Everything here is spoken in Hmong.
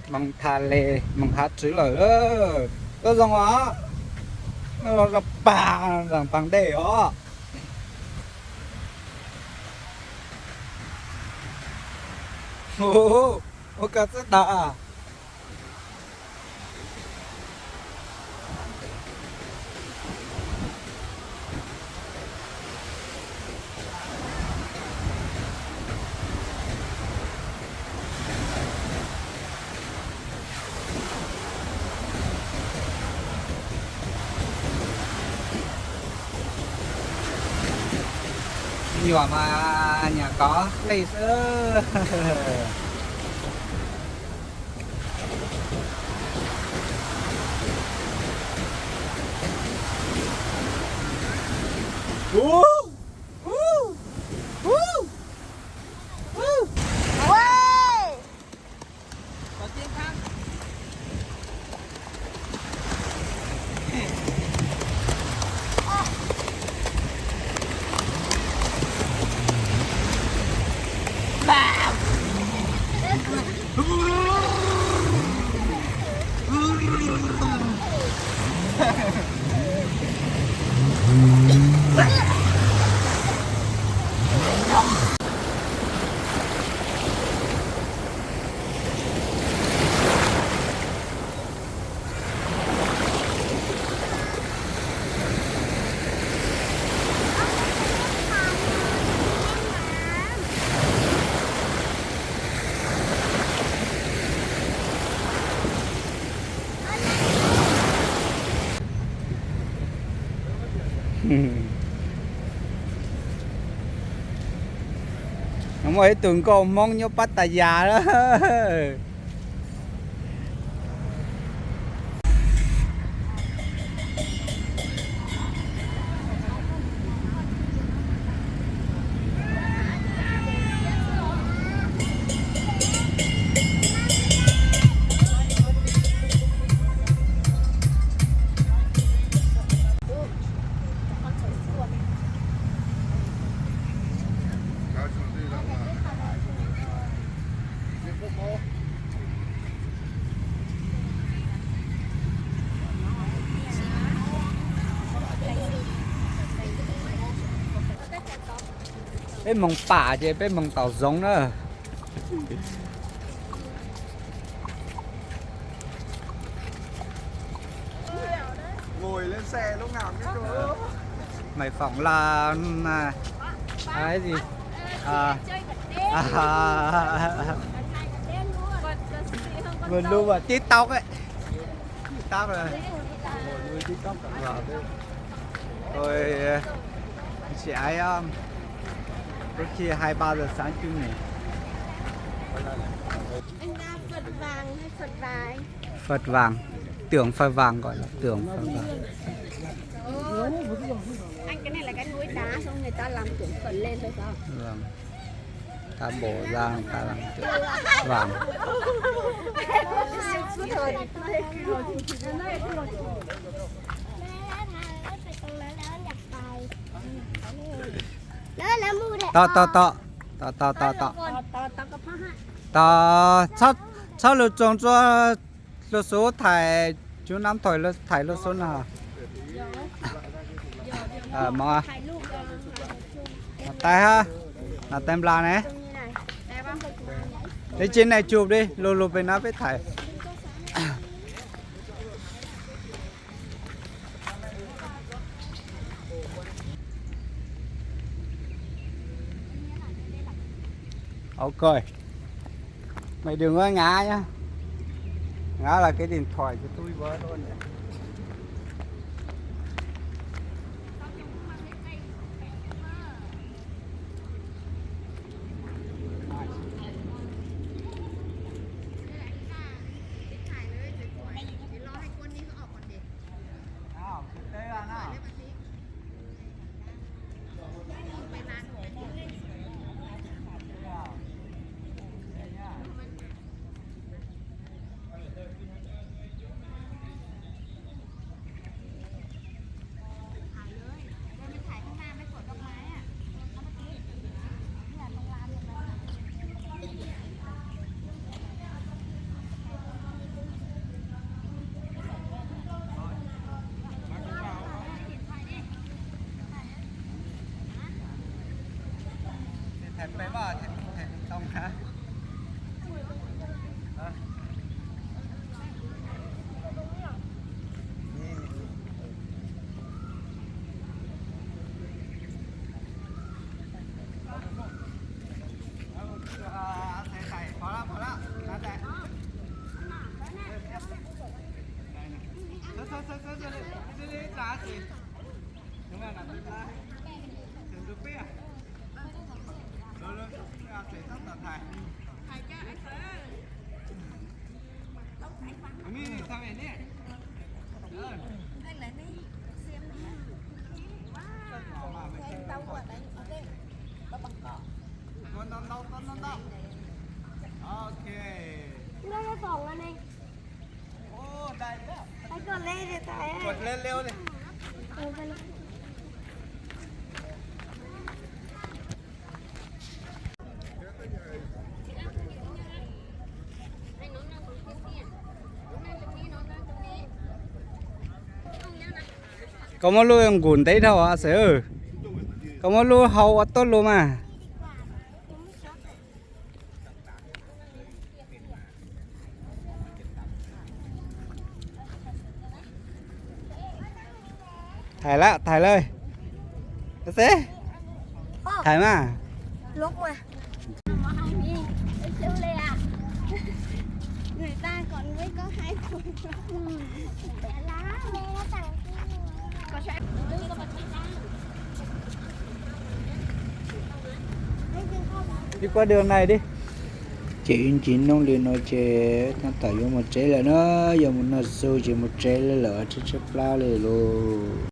Moog tha le, moog hav tswv lawm. Tuaj zoo os. Noj zoo pag, zaam taag dej os. Ua koj txhub dag. Nyuam mas nyuam kov qij xwb. Muaj ib tug nkauj Hmoob nyob Pab Taya lawm. Peb moog pam ces peb moog taum zoov na. Mày phỏng là, à, cái gì? À, à, vừa luôn vào TikTok ấy. TikTok rồi. Mọi người TikTok cộng vào đi. Tôi, ờ, sẽ, ờ, có khi hai ba giờ sáng chưa ngủ. Anh ra Phật vàng hay Phật vàng? Phật vàng. Tượng Phật vàng, gọi là tượng Phật vàng. Ồ, anh, cái này là cái núi đá, xong người ta làm tượng Phật lên thôi sao? Vâng. Ta bổ ra, ta làm tượng vàng. Tod, tod, tod, tod. Tod, tod, tod, tod. Tod, txhob, txhob lug tsoog rua lug xub thaim, cov nam thoim thaim lug xub na. Mog, tais hab, tais nplas ne. Ib tsi nai tsum di, lug lug pem no peb thaim. Ok. Mày đừng có ngã nhá. Ngã là cái điện thoại của tôi vỡ luôn. Thầy Pê Bá, thầy, thầy Tông hả? Hả? Ờ, thầy, thầy, pom lawm, pom lawm. Thầy, thầy. Thầy, thầy, thầy, thầy, thầy, thầy, thầy, thầy. Koj muab lub nqus ntev dhau a xwb. Koj muab lub hau ua tuab lug mas. Thaiv lawm, thaiv lawm. Xeb, thaiv mas. Ib quab dua nai di. Ces ib ntsis noog li no ces tab tom yuav mus tsev lawm na, yuav mus noj su ces mus tsev lawm, tshaib tshaib plab li lauj.